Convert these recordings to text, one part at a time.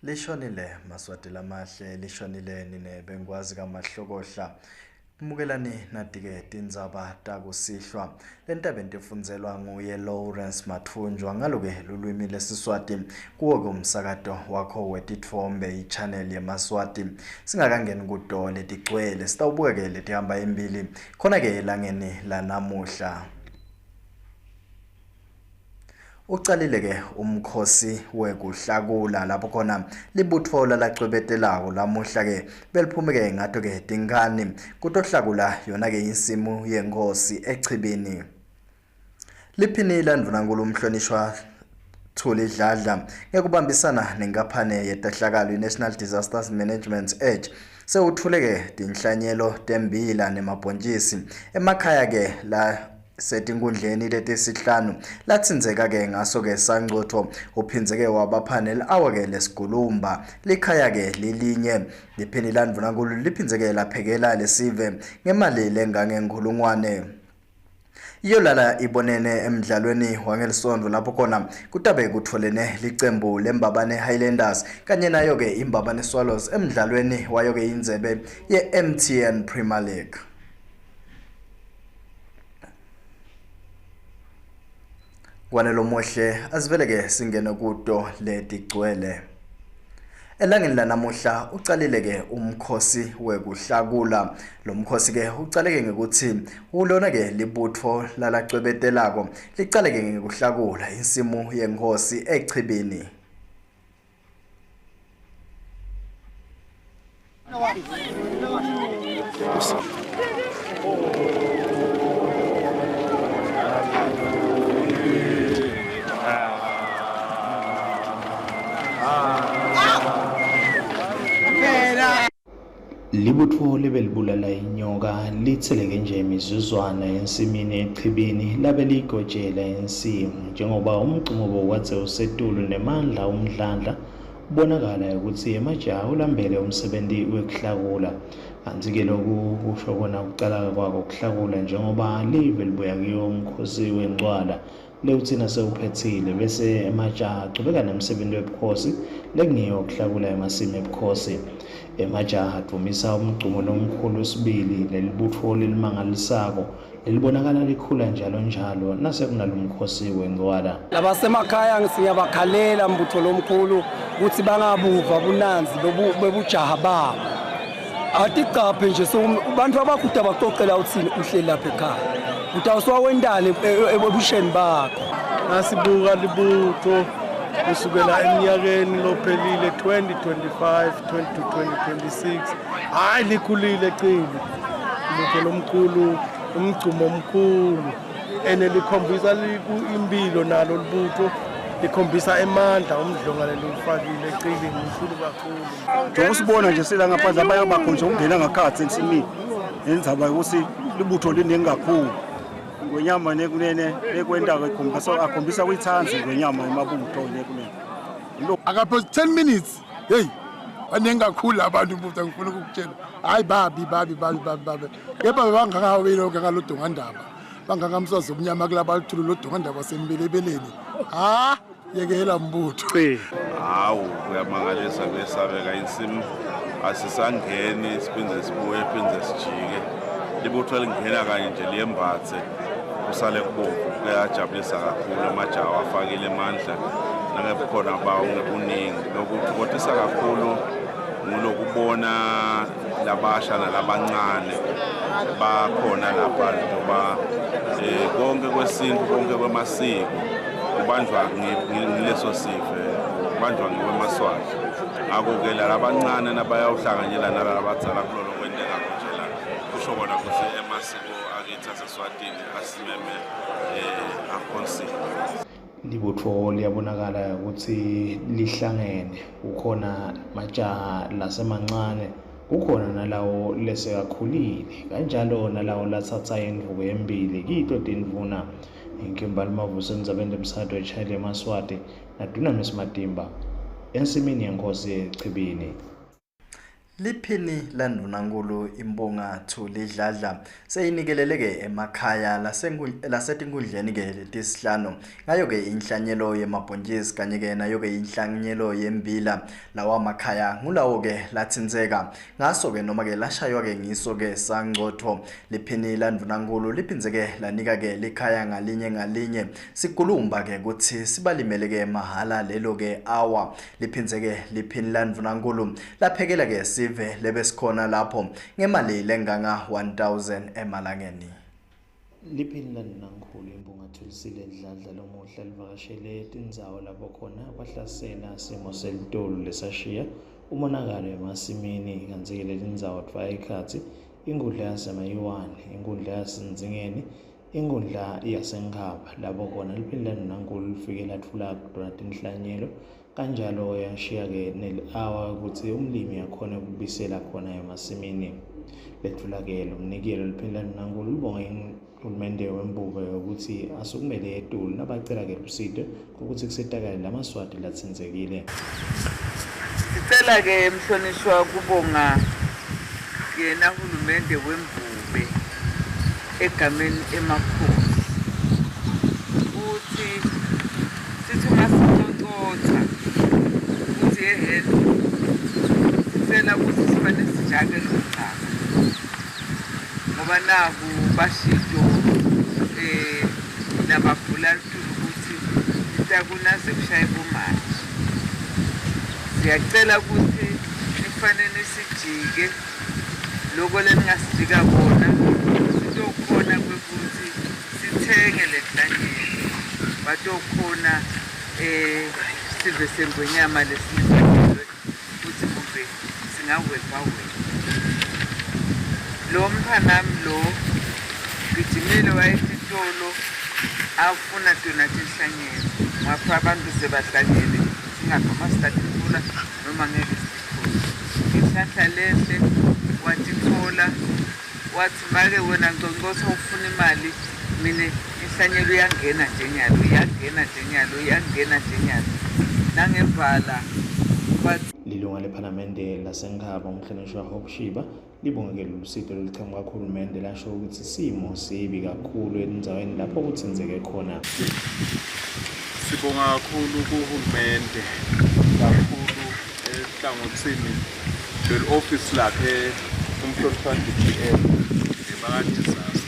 Lishonile Maswati lamahle, lishonile nine bengwazi kaMahlokohla. Mukelani natike tindzaba takusihlwa. Lentabe ntifundzelwa nguye Lawrence Mathunjwa ngaloke lulwimi lesiSwati kuwo-ke umsakato wakho wetitfombe i-channel yemaSwati. Singakangeni kuto letigcwele sitawubuka-ke letihamba embili khona-ke elangeni lanamuhla. Ucalile-ke umkhosi wekuhlakula lapho khona libutfo lalacwebetelako lamuhla-ke beliphume-ke ngato-ke tinkhani kutohlakula yona-ke insimu yenkhosi echibini. Liphini landvunankulu umhlonishwa Thuli Dladla ngekubambisana nenkaphane yetehlakalo i-National Disasters Management Edge sewutfule-ke tinhlanyelo tembila nemabhontjisi emakhaya-ke la setinkhundleni letisihlanu latsintseka-ke ngaso-ke sangcotfo uphindze-ke wabapha neli-awa-ke lesigulumba likhaya-ke lilinye liphini landvunankulu liphindze-ke laphekela lesive ngemali lengangenkhulungwane iyolala ibonene emdlalweni wangelisondvo lapho khona kutabe kutfolene licembu lembabane Highlanders kanye nayo-ke imbabane Swallows emdlalweni wayo-ke indzebe ye-MTN Premier League. Kwanelo muhle asivele ke singene kuto letigcwele. Elangeni lanamuhla ucalile ke umkhosi wekuhlakula. Lo mkhosi ke ucaleke ngekuthi ulona ke libutfo lalacwebetelako licaleke ngekuhlakula insimu yenkosi echibini. Libutfo lebelibulala inyoka litseleke nje imizuzwana ensimini echibini labe liyigojela insimu njengoba umgcumo bowukadze usetulu nemandla umdlandla Kubonakala ukuthi emajaha ulambele umsebenti wekuhlakula. Kantsi-ke loku kusho kona kucala kwako kuhlakula njengoba live libuya kiwo umkhosi wencwala lewuthi nasewuphetsile bese emajaha achubeka nemsebenti webukhosi lekungiwo kuhlakula emasimi ebukhosi. Emajaha advumisa umgcumo lomkhulu sibili lelibutfo lelimangalisako lelibonakala likhula njalo njalo nasekunalomkhosi wencwala. Labasemakhaya siyabakhalela mbutho lomkhulu ukuthi bangabuva bunanzi bebujaha babo. Aticaphe nje so bantu abakude baxoxela uthini uhleli lapha ekhaya. Utawusuka wendani e, e, ebusheni bakho. Nasibuka libutho kusukela eminyakeni lophelile 2025 2026 hayi likhulile cili lutho lomkhulu umgcumo omkhulu ene likhombisa impilo nalo libutho likhombisa emandla umdlonga leliwufakile ecilini mkhulu kakhulu njengoba usibona nje sila ngaphandle abanye bakhona ukungena ngakhathi ensimini nenzaba yokuthi libutho liningi kakhulu ngwenyama nekunene lekwentako ikhombisa akhombisa kuyithanda ngwenyama emabutho nekunene akaphosi 10 minutes Hey, baningi kakhulu abantu mfuthu ngifuna ukukutshela. Hayi babi babi babi babi babi. Kepha bebangakaweli lokho ngalodongandaba. Bangakamswazi omnyama kulaba luthulu lodongandaba sembelebeleni. Ha, yekela mbutho. Hawu, kuyamangalisa kuyesabeka insimu asisangeni siphinde sibuye phinde sijike. Libutho elingena kanye nje liyembathe. kusale kubomvu kuyajabulisa kakhulu amajaha afakile emandla nangebukhona bawo ngebuningi lokuthokothisa kakhulu ngulokubona labasha nalabancane bakhona lapha njengoba um konke kwesintu konke kwemasiko kubanjwa ngileso sive kubanjwa ngikwemaswati ngakho-ke lalabancane nabayawuhlanganyela nalalabadzala kulolo kwenteka nje la kusho kona ukuthi emasiko akithi aseSwatini asimeme eh akhonsile. Libutfo liyabonakala ukuthi lihlangene kukhona majaha lasemancane kukhona nalawo lesekakhulile kanjalo nalawo latsatsa indvuku embili kito tindvuna inkimba limavuso endzabeni lemsakato wechannel yemaswati nadunamis matimba ensimini yenkhosi echibini. Liphini laNdunankulu Impunga Thuli Dladla seyinikelele-ke emakhaya lasetinkhundleni-ke letisihlanu ngayo-ke inhlanyelo yemabhontjisi kanye-ke nayo-ke inhlanyelo yembila. Lawa makhaya ngulawo-ke latsintseka ngaso-ke noma-ke lashaywa-ke ngiso-ke sangcotfo. Liphini laNdunankulu liphindze-ke lanika-ke likhaya ngalinye ngalinye sikulumba-ke kutsi sibalimele-ke mahhala lelo-ke awa. Liphindze-ke liphini laNdunankulu laphekela-ke sive lebesikhona lapho ngemali lenganga 1000 emalangeni. Liphini laNdunankulu Impunga Thulisile Dladla lomuhla livakashele tindzawo lapho khona kwahlasela simo selitulu lesashiya umonakalo emasimini kantsi-ke letindzawo tifaka ekhatsi inkundla yaseMayiwane, inkundla yaseNdzingeni, inkundla yaseNkhaba lapho khona liphini laNdunankulu lifike latfula tona tinhlanyelo kanjalo yashiya-ke neli-awa kutsi umlimi akhone ukubisela khona emasimini. Letfula-ke lo mnikelo liphini laNdunankulu libonga hulumende wembuko ukuthi asukumele etulu nabacela-ke lusito ukuthi kusitakale lamaswati latsintsekile. Sicela-ke mhlonishwa kubonga yena hulumende wembube egameni emakhosi ukuthi sithi uma sinconcotha ukuthi ehhe sicela ukuthi sifane sijake lo mhlaba ngoba naku bashido nababhula litulu ukuthi litakunaze kushaye bomanje. Siyacela ukuthi nifane nisijike loko leningasijika kona sitokhona kwekuthi sithenge le nhlanyelo batokhona sive sengwenyama lesihlanyelwe ukuthi kumbe singawelwa wena. Lo mntwanami lo gijimile wayetitolo afuna tona tinhlanyelo ngapha abantu sebahlanyele singaphuma sitatitfola noma ngeke sititfole. Inhlanhla lenhle watitfola wathi make wena ngcongcotha ufuna imali mina inhlanyelo iyangena nje nyalo iyangena nje nyalo iyangena nje nyalo nangevala wathi. Lilunga lephalamende laseNkhaba umhlonishwa Hope Shiba libonge-ke lusito loluchamuka kuhulumende lasho ukuthi simo sibi kakhulu endzaweni lapho kutsintseke khona. Sibonga kakhulu kuhulumende kakhulu ehlangothini leli office lakhe umhlonishwa DPM nebaka-disaster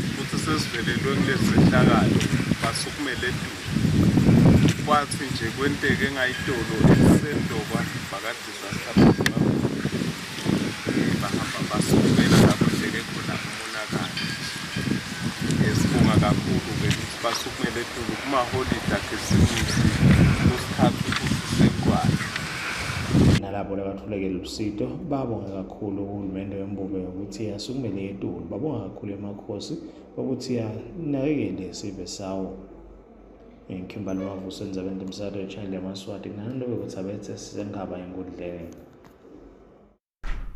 ukuthi sesivelelwe kulesi sehlakalo basukumele etulu. Kwathi nje kwenteke ngayitolo ekuseni lokwa baka-disaster bahamba basukumela la kwenteke khona umonakalo. Sibonga kakhulu-ke ukuthi basukumele etulu kumaholide akhisimusi kusikhathi futhi sencwadi. Nalabo labatfoleke lusito babonga kakhulu uhulumende wembube ukuthi asukumele etulu. Babonga kakhulu emakhosi ukuthi anakekele sive sawo. Ngikhimba Mavuso endzabeni temsakato channel yamaswati kunanto bekutsabetse sisenkhaba enkundleni.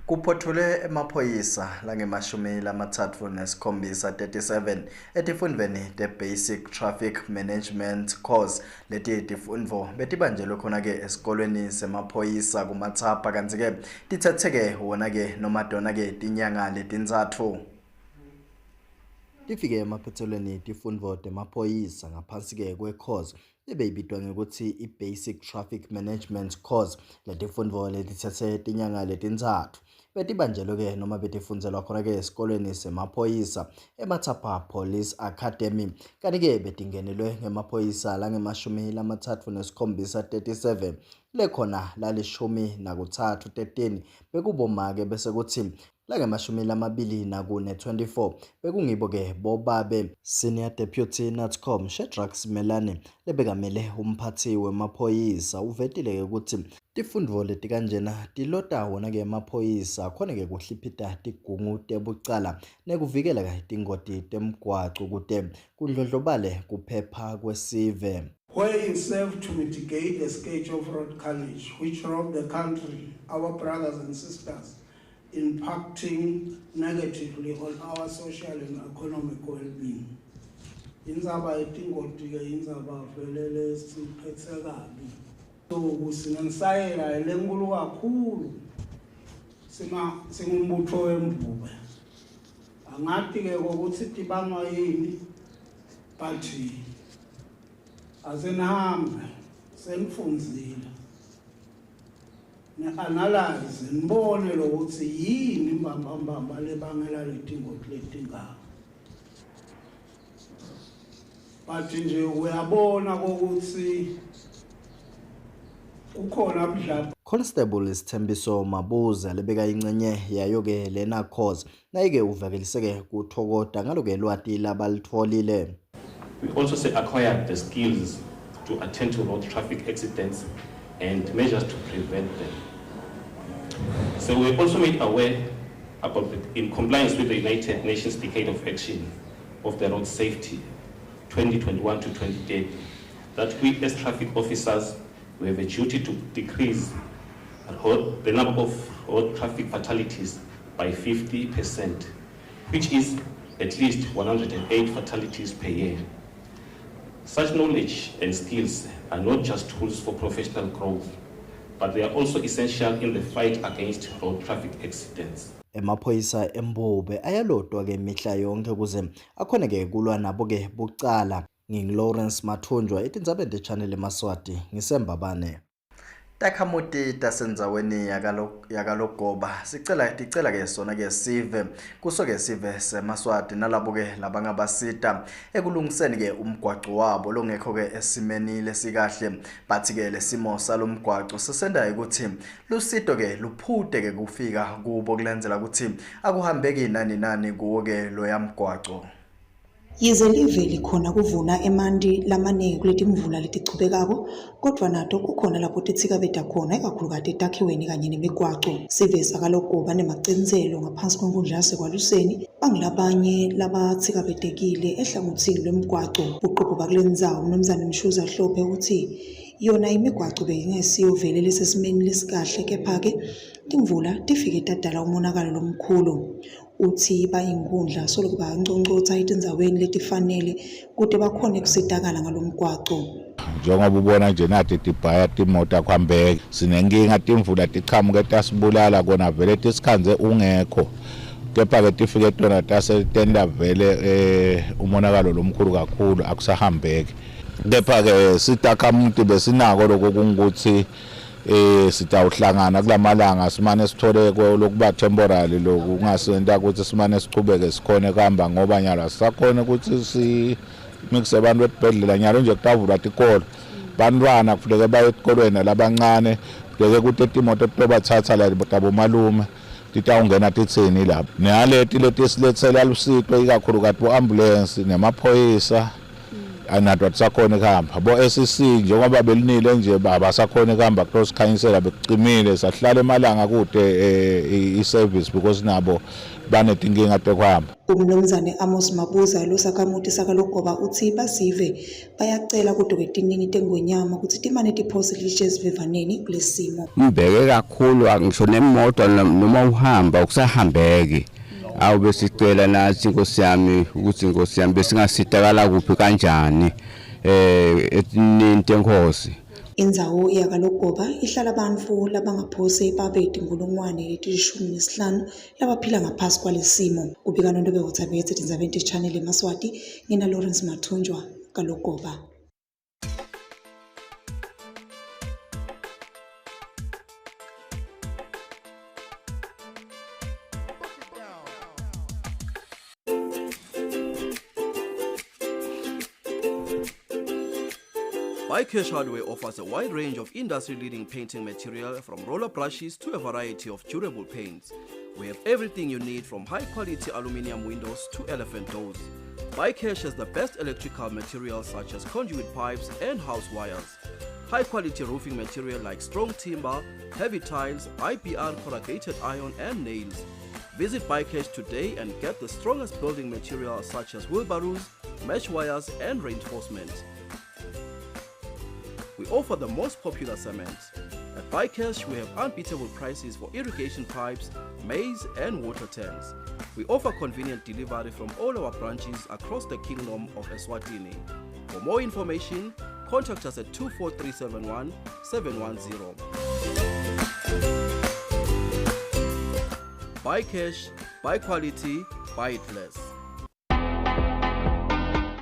Kuphothulwe emaphoyisa langemashumi lamathathu nesikhombisa 37 etifundvweni te-Basic Traffic Management Course. Leti tifundvo betibanjelwe khona-ke esikolweni semaphoyisa kuMatsapha kantsi-ke titsetse-ke wona-ke noma tona-ke tinyanga letintsatfu. Tifike emaphethelweni tifundvo temaphoyisa ngaphansi-ke kwe-course lebeyibitwa ngekutsi i-Basic Traffic Management Course. Letifundvo letitsetse tinyanga letintsatfu betibanjelwe-ke noma betifundzelwa khona-ke esikolweni semaphoyisa eMatsapha Police Academy kanti-ke betingenelwe ngemaphoyisa langemashumi lamathatfu nesikhombisa 37 lekhona lalishumi nakutsatfu 13 bekubomake bese kutsi langemashumi lamabili nakune 24 bekungibo-ke bobabe. Senior Deputy Natcom Shadrack Simelane lebekamele umphathi wemaphoyisa uvetile-ke kutsi tifundvo letikanjena tilota wona-ke emaphoyisa khona-ke kuhliphita tigungu tebucala nekuvikela tingoti temgwaco kute kundlondlobale kuphepha kwesive. Where you serve to mitigate the scourge of road carnage, which robbed the country, our brothers and sisters, impacting negatively on our social and economic well-being. Indzaba yetingoti-ke indzaba vele lesiphethe kabi. So sinensayela lenkulu kakhulu. Sima singumbutho wembube. Angati ke ukuthi tibangwa yini but asenihambe senifundzile. Ne-analyze nibone lokuthi yini mbambambamba lebangela letingoti letingaka. But nje uyabona ukuthi kukhona budlabha. Constable Sithembiso Mabuza lebeka incenye yayo-ke lena course naye-ke uvakeliseke kuthokoda ngalo-ke lwati labalitfolile. We also acquired the skills to attend to road traffic accidents and measures to prevent them. So we also made aware about the, in compliance with the United Nations Decade of Action of the Road Safety 2021 to 2030, that we as traffic officers, we have a duty to decrease the number of road traffic fatalities by 50%, which is at least 108 fatalities per year. Such knowledge and skills are not just tools for professional growth, but they are also essential in the fight against road traffic accidents. Emaphoyisa eMbube ayalodwa-ke mihla yonke ukuze akhone-ke kulwa nabo-ke bucala. NginguLawrence Mathunjwa etindzabeni te-Channel Emaswati ngiseMbabane. Takhamuti tasendzaweni yakalogoba sicela ticela ke sona ke sive kuso ke sive semaswati nalabo ke labangabasita ekulungiseni ke umgwaco wabo longekho ke esimeni lesikahle. Bathi ke lesimo salomgwaco sesenda ukuthi lusito ke luphute ke kufika kubo kulenzela ukuthi akuhambeki nani nani kuwo ke loya mgwaco. Yize live likhona kuvuna emanti lamaningi kuletimvula letichubekako, kodvwa nato kukhona lapho titsikabeta khona ikakhulukati etakhiweni kanye nemigwaco. Sive sakaLogoba nemacintselo ngaphansi kwenkundla yaseKwaluseni bangulabanye labatsikabetekile ehlangotsini lwemgwaco. Buqopho bakulendzawo Mnumzane Mshuza Hlophe utsi yona imigwaco beyingesiyo vele lesesimeni lesikahle kepha-ke timvula tifike tadala umonakalo lomkhulu. Utsi bayinkhundla soloku banconcotsa etindzaweni letifanele kute bakhone kusitakala ngalomgwaco. Njengoba ubona nje nathi tibhaya timoto akuhambeki, sinenkinga timvula tichamuke tasibulala kona vele tisikhanze ungekho, kepha-ke tifike tona tasetenta vele umonakalo lomkhulu kakhulu, akusahambeki. Kepha-ke sitakhamuti besinako lokho kungukuthi sitawuhlangana kulamalanga simane sithole lokuba temporary lokhu kungasenta ukuthi simane sichubeke sikhone kuhamba ngoba nyalo asisakhona ukuthi simixe abantu esibhedlela. Nyalo nje kutavulwa tikolo, bantwana kufuneke baye etikolweni labancane, kufuneke ukuthi timoto tobathatha la tabomalume titawungena titsini lapho naleti letisiletsela lusito ikakhulukati bo-ambulensi nemaphoyisa anato atisakhona kuhamba. Bo-SEC njengoba belinile nje abasakhona kuhamba kutosikhanyisela, bekucimile sahlala emalanga kude i-service because nabo banetinkinga tekuhamba. Umnumzane Amos Mabuza losakhamuti sakaLogoba utsi basive bayacela kude kwetinini tengwenyama ukuthi timane tiphose litshe esivivaneni kulesimo. Mbeke kakhulu ngisho nemoto noma uhamba ukusahambeki. Awu besicela nathi Nkosi yami ukuthi Nkosi yami besingasitakala kuphi kanjani etinini tenkosi. Indzawo yakaLogoba ihlala bantfu labangaphose babe 15,000 labaphila ngaphasi kwalesimo. Kubika Nontobeko Thabethe etindzabeni te-Channel Emaswati, ngina Lawrence Mathunjwa kaLogoba. Cash Hardware offers a wide range of industry-leading painting material from roller brushes to a variety of durable paints. We have everything you need from high-quality aluminium windows to elephant doors. Cash has the best electrical materials such as conduit pipes and house wires. High-quality roofing material like strong timber, heavy tiles, IPR corrugated iron and nails. Visit Cash today and get the strongest building material such as wheelbarrows, mesh wires and reinforcement. We offer the most popular cement. At Buycash, we have unbeatable prices for irrigation pipes, maize and water tanks. We offer convenient delivery from all our branches across the Kingdom of Eswatini. For more information, contact us at 24371 710. Buy cash, buy quality, buy it less.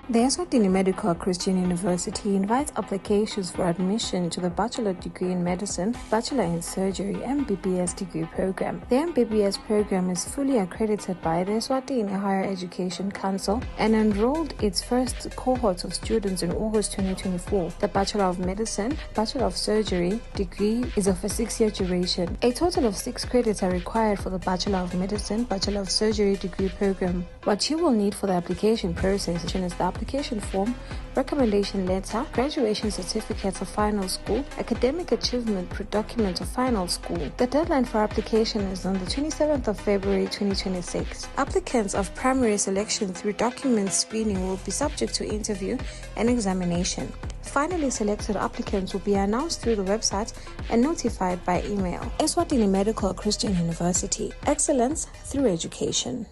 The Eswatini Medical Christian University invites applications for admission to the Bachelor degree in Medicine, Bachelor in Surgery, MBBS degree program. The MBBS program is fully accredited by the Eswatini Higher Education Council and enrolled its first cohort of students in August 2024. The Bachelor of Medicine, Bachelor of Surgery degree is of a six year duration. A total of six credits are required for the Bachelor of Medicine, Bachelor of Surgery degree program. What you will need for the application process is the application form, recommendation letter, graduation certificate of final school, academic achievement document of final school. The deadline for application is on the 27th of February 2026. Applicants of primary selection through document screening will be subject to interview and examination. Finally selected applicants will be announced through the website and notified by email. Eswatini Medical Christian University. Excellence through education.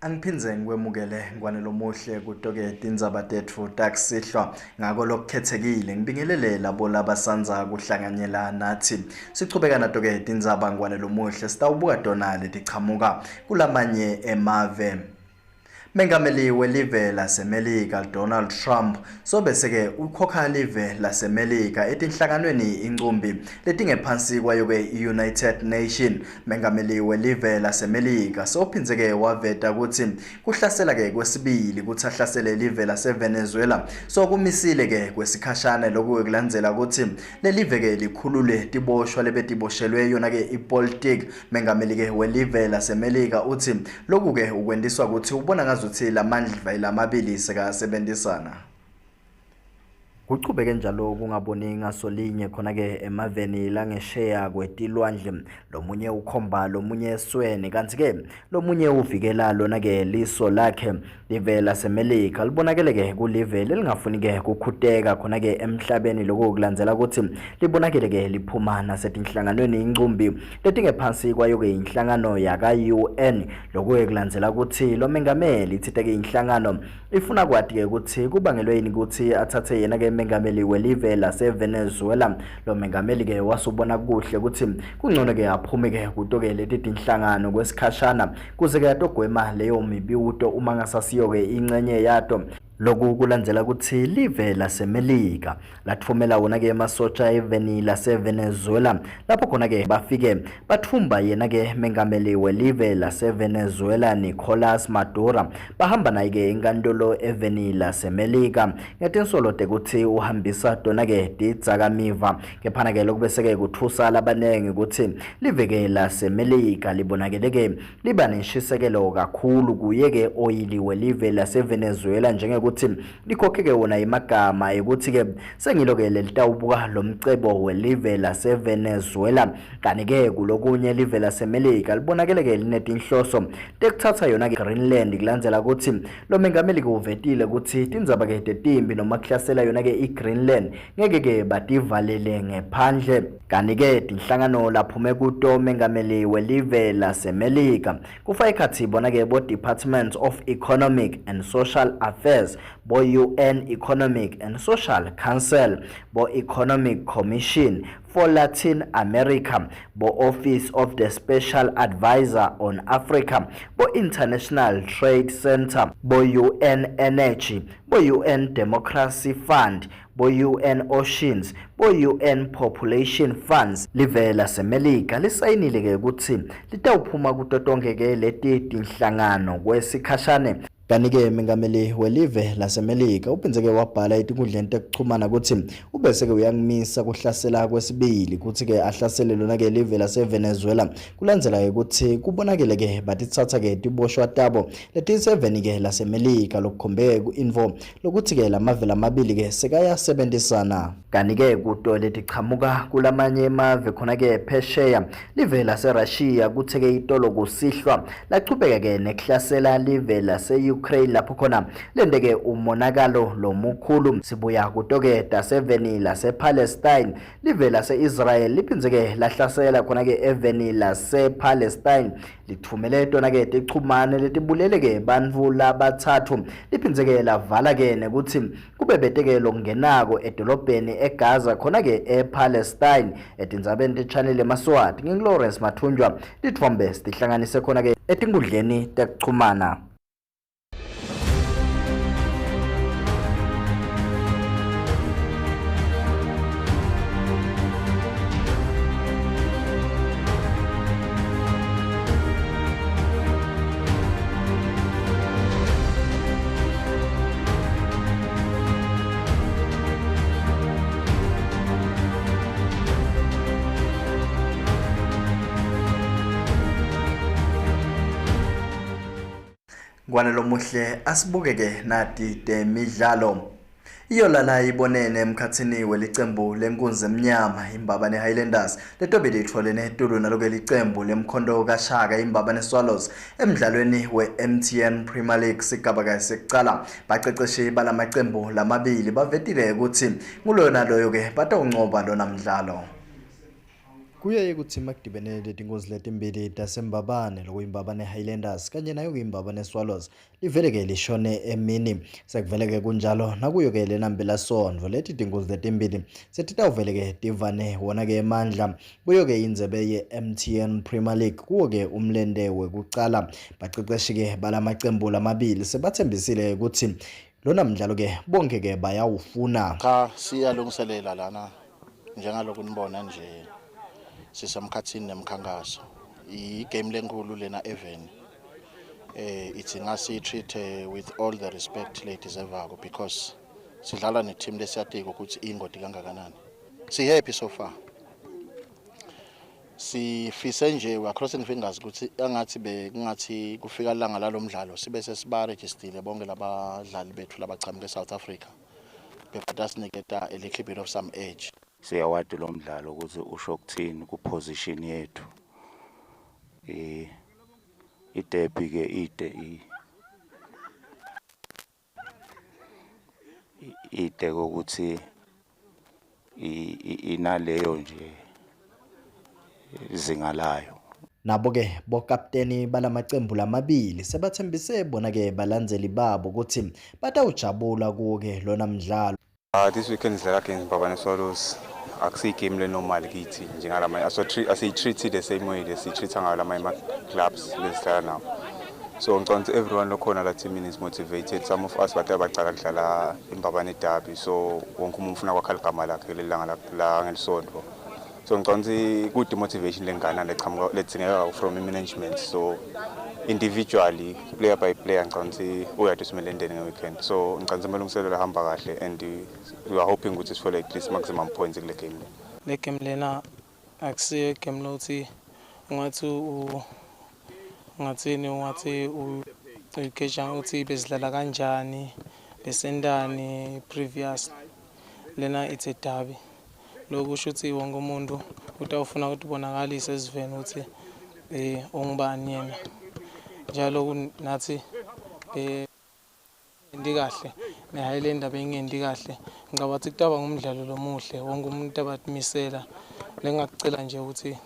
Angiphindze ngikwemukele ngwane lomuhle kuto-ke tindzaba tetfu takusihlwa ngako lokukhethekile ngibingelele labo labasandza kuhlanganyela nathi sichubeka nato-ke tindzaba ngwane lomuhle sitawubuka tona letichamuka kulamanye emave Mengameli welive laseMelika Donald Trump sobese-ke ukhokha live laseMelika etinhlanganweni incumbi letingephansi kwayo-ke i-United Nation. Mengameli welive laseMelika sewuphindze-ke waveta kutsi kuhlasela-ke kwesibili kutsi ahlasele live laseVenezuela sokumisile-ke kwesikhashana loku kulandzela kutsi lelive-ke likhulule tiboshwa lebetiboshelwe yona-ke ipolitiki Mengameli-ke welive laseMelika utsi loku-ke ukwentiswa kutsi ubona ngazutsi lamandla lamabili sekasebentisana. Kuchubeke njalo kungaboni ngasolinye khona-ke emaveni langesheya kwetilwandle lomunye ukhomba lomunye esweni kantsi-ke lomunye uvikela lona-ke liso lakhe live lasemelika libonakele-ke kulive lelingafuni-ke kukhuteka khona-ke emhlabeni loku kulandzela kutsi libonakele-ke liphuma nasetinhlanganweni incumbi letingephansi kwayo-ke inhlangano yaka-UN loku-ke kulandzela kutsi lo mengameli itsite-ke inhlangano ifuna kwati-ke kutsi kubangelwe yini kutsi atsatse yena-ke mengameli welive lasevenezuela lo mengameli-ke wasubona kuhle kutsi kungcono-ke aphume-ke kuto-ke leti tinhlangano kwesikhashana kuze-ke atogwema leyo mibuto uma ngasasiyo-ke incenye yato Loku kulandzela kutsi live laseMelika latfumela wona-ke emasotja eveni laseVenezuela lapho khona-ke bafike batfumba yena-ke mengameli welive laseVenezuela Nicolas Maduro bahamba naye-ke enkantolo eveni laseMelika ngetinsolo tekutsi uhambisa tona-ke tidzakamiva kephana-ke lokubese-ke kutfusa labanengi kutsi live-ke laseMelika libonakele-ke liba nenshisekelo kakhulu kuye-ke oyili welive laseVenezuela njengekuthi likhokhe-ke wona emagama ekuthi-ke sengilo-ke lelitawubuka lo mcebo welive laseVenezuela kanti-ke kulokunye live laseMelika libonakele-ke linetinhloso tekuthatha yona-ke Greenland kulandzela kutsi lo mengameli-ke uvetile kutsi tindzaba-ke tetimbi noma kuhlasela yona-ke i-Greenland ngeke-ke bativalele ngephandle kanti-ke tinhlangano laphume kuto mengameli welive lasemelika kufaka ekhatsi bona-ke bo-department of economic and social affairs bo-un economic and social council bo-economic commission for latin america bo-office of the special advisor on africa bo-international trade center bo-un energy bo-un democracy fund bo-UN Oceans, bo-UN Population Funds. Live laseMelika lisayinile-ke kutsi litawuphuma kuto tonkhe-ke leti tinhlangano kwesikhashane. Kanti-ke mengameli welive laseMelika uphindze-ke wabhala etinkundleni tekuchumana kutsi ubese-ke uyakumisa kuhlasela kwesibili kutsi-ke ahlasele lona-ke live laseVenezuela kulandzela-ke kutsi kubonakele-ke batitsatsa-ke tiboshwa tabo letiseveni-ke laseMelika lokukhombeke ku-info lokuthi-ke lamave lamabili-ke sekayasebentisana. Kanti-ke kuto letichamuka kulamanye emave khona-ke phesheya live laseRussia kuthe-ke itolo kusihlwa lachubeka-ke nekuhlasela live lase-Ukraine. e-Ukraine lapho khona lenteke umonakalo lomukhulu. Sibuya kuto-ke taseveni lase-Palestine. Live lase-Israel liphindze-ke lahlasela khona-ke eveni lase-Palestine, lithumele tona-ke tichumane letibulele-ke bantfu labatsatfu, liphindze-ke lavala-ke nekutsi kube bete-ke lokungenako edolobheni eGaza khona-ke ePalestine. Etindzabeni te-Channel Emaswati, ngingu-Lawrence Mathunjwa. Titfombe sitihlanganise khona-ke etinkundleni tekuchumana. Ngwane lomuhle, asibuke-ke nati temidlalo. Iyolala ibonene emkhatsini welicembu lenkunzi emnyama iMbabane Highlanders letobe litfolene etulu naloke licembu lemkhonto kaShaka iMbabane Swallows emdlalweni we-MTN Premier League sigaba sekucala. Baceceshi balamacembu lamabili bavetile ukuthi nguloyo naloyo-ke batawuncoba lona mdlalo. Kuyaye kutsi makudibene letinkunzi letimbili taseMbabane, lokuyiMbabane Highlanders kanye nayo kuyiMbabane Swallows, livele-ke lishone emini. Sekuvele-ke kunjalo nakuyo-ke lena mpelasondvo, leti tinkunzi letimbili setitawuvele-ke tivane wona-ke emandla kuyo-ke indzebe ye-MTN Premier League kuwo-ke umlente wekucala. Baceceshi-ke balamacembu lamabili sebatsembisile ukuthi lona mdlalo-ke bonke-ke bayawufuna. Cha, siyalungiselela lana njengaloku nibona nje sisemkhathini nemkhankaso. I-game lenkulu lena even idzinga siyi-treat with all the respect leyideservako because sidlala ne-team lesiyatiko ukuthi ingoti kangakanani. Si-happy so far. Sifise nje, we are crossing fingers ukuthi angathi bekungathi kufika ilanga lalomdlalo sibe sesibarejistile bonke labadlali bethu labachamuka eSouth Africa, bebatasiniketa a little bit of some edge. Siyawati lo mdlalo ukuthi usho ukuthini ku-position yethu. I-derby ke ide ide kokuthi inaleyo nje izinga layo. Nabo-ke bokapteni balamacembu lamabili sebatsembise bona-ke balandzeli babo ukuthi batawujabula kuwo-ke lona mdlalo. This weekend sidlala against Mbabane Swallows. Akusiyi-game le-normal kithi njengalama, asiyi-treat the same way lesiyi-treat-a ngayo lamanye ama-clubs lesidlala nawo. So ngicabanga ukuthi everyone lokhona la teamini is motivated. Some of us bade bacala kudlala iMbabane derby, so wonke umuntu ufuna kwakha ligama lakhe kuleli langa la ngelisonto. So ngicabanga ukuthi kude motivation lengana lechamuka ledzingeka from i-management. So individually, player by player, ngicabanga ukuthi uyade simele endeni nge-weekend. So ngicabanga ukuthi amalungiselelo ahamba kahle and we are hoping ukuthi sithole at least maximum points kule game le. Le game lena akusiyo igame lokuthi ungathi ungathini, ungathi uyigeja ukuthi bezidlala kanjani, besendani previous. Lena it's a derby. Lokhu kusho ukuthi wonke umuntu utawufuna ukuthi ubonakalise esiveni ukuthi ungubani yena. Njalo nathi ndi kahle ne-Highlander beyingendi kahle. Ngicabanga ukuthi kutawuba ngumdlalo lomuhle, wonke umuntu abatimisela. Lengingakucela nje ukuthi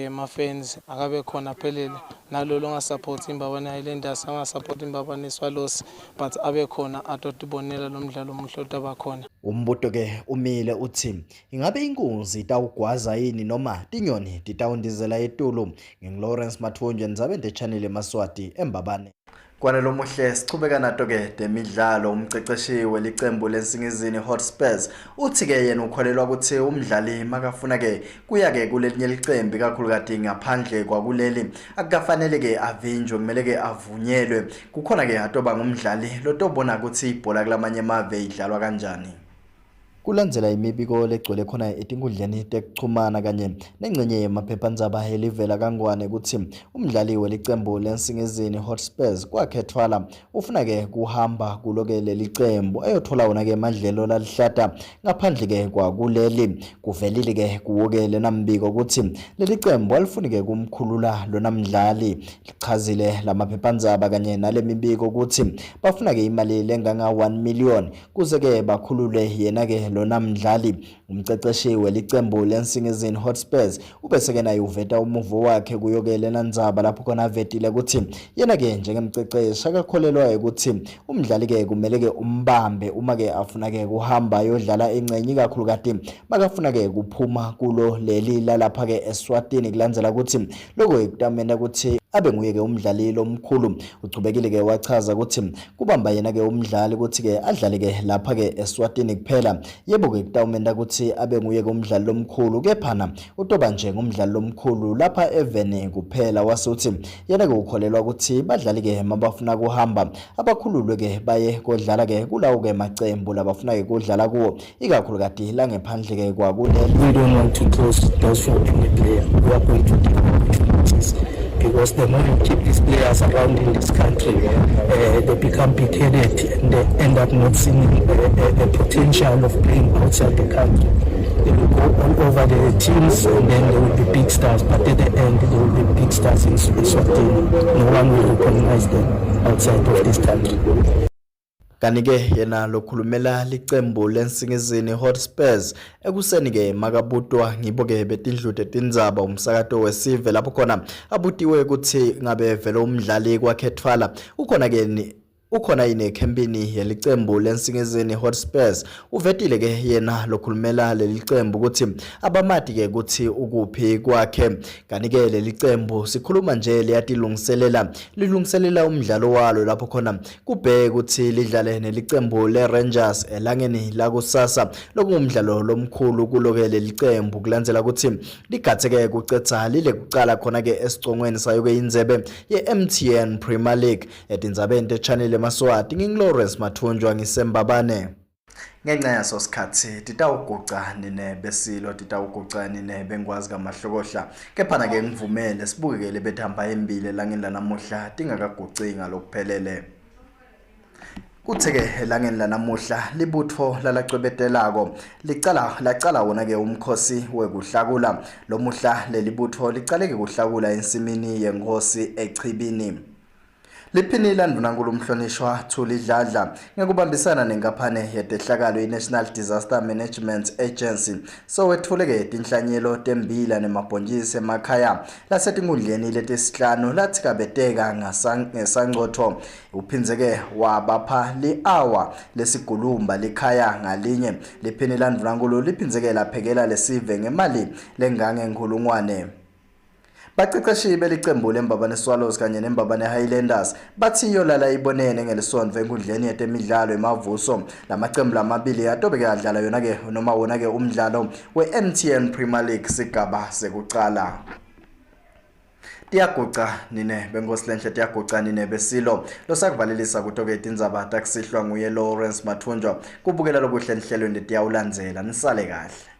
ama-fans akabe khona aphelele, nalo ongasupport iMbabane Highlanders, angasupport iMbabane Swallows, but abe khona atotibonela lo mdlalo omuhle otaba khona. Umbuto ke umile uthi ingabe inkunzi itawugwaza yini noma tinyoni titawundizela etulu. NginguLawrence Mathunjwa, Ndzabeni Channel eMaswati eMbabane. Kwanelo muhle, sichubeka nato-ke temidlalo. Umceceshi welicembu leNsingizini Hotspurs uthi-ke yena ukholelwa ukuthi umdlali makafuna-ke kuya-ke kulelinye licembu, ikakhulukati ngaphandle kwakuleli, akukafanele-ke avinjwe, kumele-ke avunyelwe. Kukhona-ke atoba ngumdlali lotobona ukuthi ibhola kulamanye emave idlalwa kanjani. Kulandzela imibiko legcwele khona etinkundleni tekuchumana kanye nengcenye yemaphephandzaba elivela kaNgwane kutsi umdlali welicembu leNsingizini Hotspurs Kwakhe Thwala ufuna-ke kuhamba kulo-ke leli cembu ayothola wona-ke emadlelo lalihlata ngaphandle-ke kwakuleli. Kuvelile-ke kuwo-ke lena mbiko kutsi leli cembu alifuni-ke kumkhulula lona mdlali. Lichazile lamaphephandzaba kanye nale mibiko kutsi bafuna-ke imali lenganga-1 million kuze-ke bakhulule yena-ke lona mdlali. Umceceshi welicembu leNsingizini Hotspurs ubese-ke naye uveta umuvo wakhe kuyo-ke lena ndzaba lapho khona avetile kutsi yena-ke njengemceceshi akakholelwa ukuthi umdlali-ke kumele-ke umbambe uma-ke afuna-ke kuhamba ayodlala ingcenye ikakhulukati makafuna-ke kuphuma kulo leli lalapha-ke Eswatini kulandzela kutsi loko-ke kutamenta kutsi abe nguye-ke umdlali lomkhulu. Uchubekile-ke wachaza kutsi kubamba yena-ke umdlali kutsi-ke adlale-ke lapha-ke Eswatini kuphela yebo-ke kutawumenta kutsi abe nguye-ke umdlali lomkhulu kephana utoba nje ngumdlali lomkhulu lapha eveni kuphela. Wase utsi yena-ke ukholelwa kutsi badlali-ke mabafuna kuhamba abakhululwe-ke baye kodlala-ke kulawo-ke macembu labafuna-ke kudlala kuwo ikakhulukati langephandle-ke kwakuleli. We don't want to close doors for any player. We are going to give opportunities because the more you keep these players around in this country, they become big-headed and they end up not seeing the potential of playing outside the country. They will go all over the teams and then they will be big stars, but at the end they will be big stars in Eswatini. No one will recognize them outside of this country. Kanti-ke yena lokhulumela licembu leNsingizini Hotspurs ekuseni-ke makabutwa ngibo-ke betindlu tetindzaba umsakato wesive lapho khona abutiwe kutsi ngabe vele umdlali Kwakhe Thwala ukhona-ke ukhona yini ekhempini yelicembu leNsingizini Hotspurs. Uvetile-ke yena lokhulumela leli cembu kutsi abamati-ke kutsi ukuphi kwakhe. Kanti-ke leli cembu sikhuluma nje liyatilungiselela lilungiselela umdlalo walo lapho khona kubheke kutsi lidlale nelicembu le-Rangers elangeni lakusasa lokungumdlalo lomkhulu kulo-ke leli cembu kulandzela kutsi ligatseke kucedza lile kucala khona-ke esicongweni sayo-ke indzebe ye-MTN Premier League. Etindzabeni te-Channel Emaswati ngingu-Lawrence Mathunjwa ngiseMbabane. Ngenca yaso sikhatsi titawuguca nine besilo titawuguca nine bengwazi kaMahlokohla kepha-ke ngivumele sibukeke lebethamba embili elangeni lanamuhla tingakaguci ngalokuphelele. Kuthe-ke elangeni lanamuhla libutfo lalacwebetelako licala lacala wona-ke umkhosi wekuhlakula. Lomuhla lelibutfo licale-ke kuhlakula ensimini yenkhosi eChibini. Liphini laNdunankulu umhlonishwa Thuli Dladla ngekubambisana nenkaphane yetehlakalo i-National Disaster Management Agency sowetfule-ke tinhlanyelo tembila nemabhontjisi emakhaya lasetinkundleni letisihlanu latsikabeteka ngesangcotfo. Uphindze-ke wabapha li-awa lesigulumba likhaya ngalinye. Liphini laNdunankulu liphindze-ke laphekela lesive ngemali lengangenkhulungwane. Baceceshi belicembu leMbabane Swallows kanye neMbabane Highlanders bathi iyolala ibonene ngelisonto enkundleni yetemidlalo eMavuso. Lamacembu lamabili atobe-ke adlala yona-ke noma wona-ke umdlalo we-MTN Premier League sigaba sekucala. Tiyaguca nine benkosi lenhle tiyaguca nine besilo losakuvalelisa kuto-ke tindzaba takusihlwa nguye Lawrence Mathunjwa kubukela lokuhle enhlelweni letiyawulandzela nisale kahle.